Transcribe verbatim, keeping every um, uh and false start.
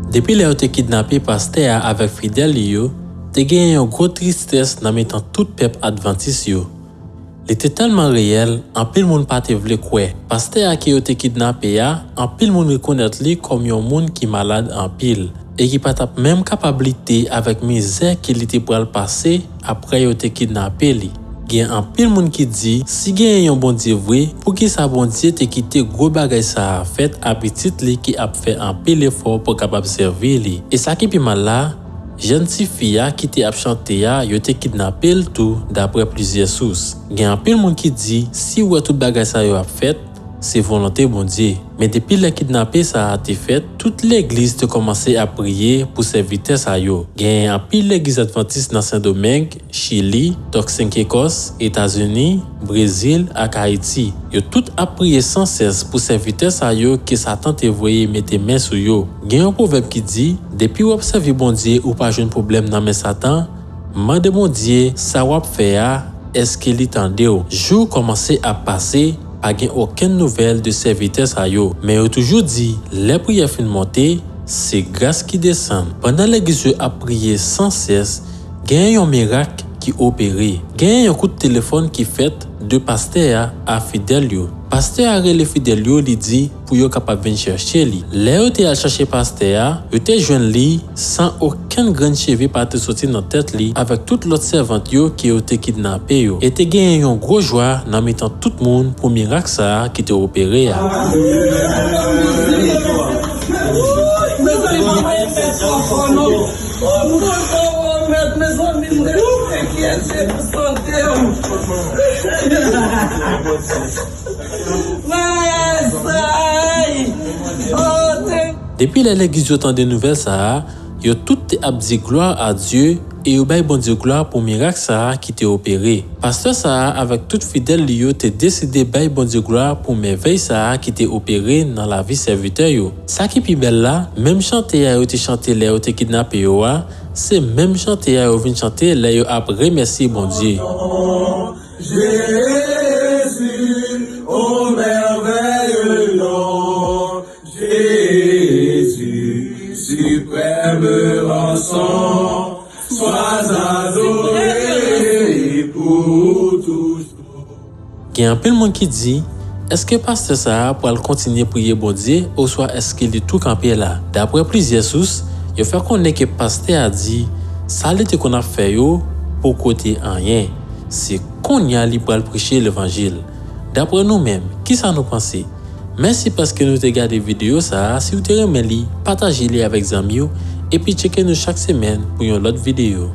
Depi lè yo te kidnape pastè a avèk fidèl li yo, te genyen yon gwo tristès nan mitan tout pèp advantis yo. Li te tèlman reyèl, anpil moun pa te vle kwè. Pastè a ke yo te kidnape a, anpil moun rekonèt li kòm yon moun ki malad anpil e ki pa t ap menm kapab lite avèk mizè ke li te pral pase apre yo te kidnape li. Gen anpil moun ki di, si genyen yon Bondye vre, poukisa Bondye te kite gwo bagay sa a fèt a pitit li ki ap fè anpil efò pou kapab sèvi li? E sa ki pi mal la, jèn tifi a ki te ap chante a, yo te kidnape l tou, dapre plizyè sous. Gen anpil moun ki di, si w wè tout bagay sa yo ap fèt, se volonte Bondye. Men depi lè kidnape sa a te fèt, tout legliz te kòmanse ap priye pou sèvitè sa yo. Genyen anpil legliz advantis nan Sendomeng, Chili, Turks and Caicos, Etazini, Brezil ak Ayiti. Yo tout ap priye san sès pou sèvitè sa yo ke Satan te voye mete men sou yo. Gen yon pwovèb ki di, depi w ap sèvi Bondye, ou pa jwenn pwoblèm nan men Satan, mande Bondye sa w ap fè a, èske li tande w? Jou kòmanse ap pase, pa gen okenn nouvèl de sèvitè sa yo. Men yo toujou di, lè priyè fin monte, se gras ki desann. Pandan legliz yo ap priye san sès, genyen yon mirak ki opere. Genyen yon kout telefòn ki fèt de pastè a a fidèl yo. Pastè a rele fidèl yo, li di pou yo kapab vin chèche li. Lè yo te al chèche pastè a, yo te jwenn li san okenn grenn cheve pa te soti nan tèt li, avèk tout lòt sèvant yo ke yo te kidnape yo. E te genyen yon gwo jwa nan mitan tout moun pou mirak sa a ki te opere a. Depi lè legliz yo tande nouvèl sa a, yo tout te ap di glwa a Dye e yo bay Bondye glwa pou mirak sa a ki te opere. Pastè sa a avèk tout fidèl li yo te deside bay Bondye glwa pou mèvèy sa a ki te opere nan lavi sèvitè yo. Sa ki pi bèl la, menm chante a yo te chante lè yo te kidnape yo a, se menm chante a yo vin chante lè yo ap remèsye Bondye. Jésus, au merveilleux nom, Jésus, suprême rançon, sois adoré pour toujours. Gen anpil moun ki di, èske pastè sa a pral kontinye priye Bondye oswa èske li tou kanpe la? Dapre plizyè sous, yo fè konnen ke pastè a di, sa li te konn ap fè yo poko te anyen. Se kounye a li pral preche levanjil. Dapre nou menm, kisa nou panse? Mèsi paske nou te gade videyo sa a. Si w te renmen li, pataje li avèk zanmi w, epi tcheke nou chak semèn pou yon lòt videyo.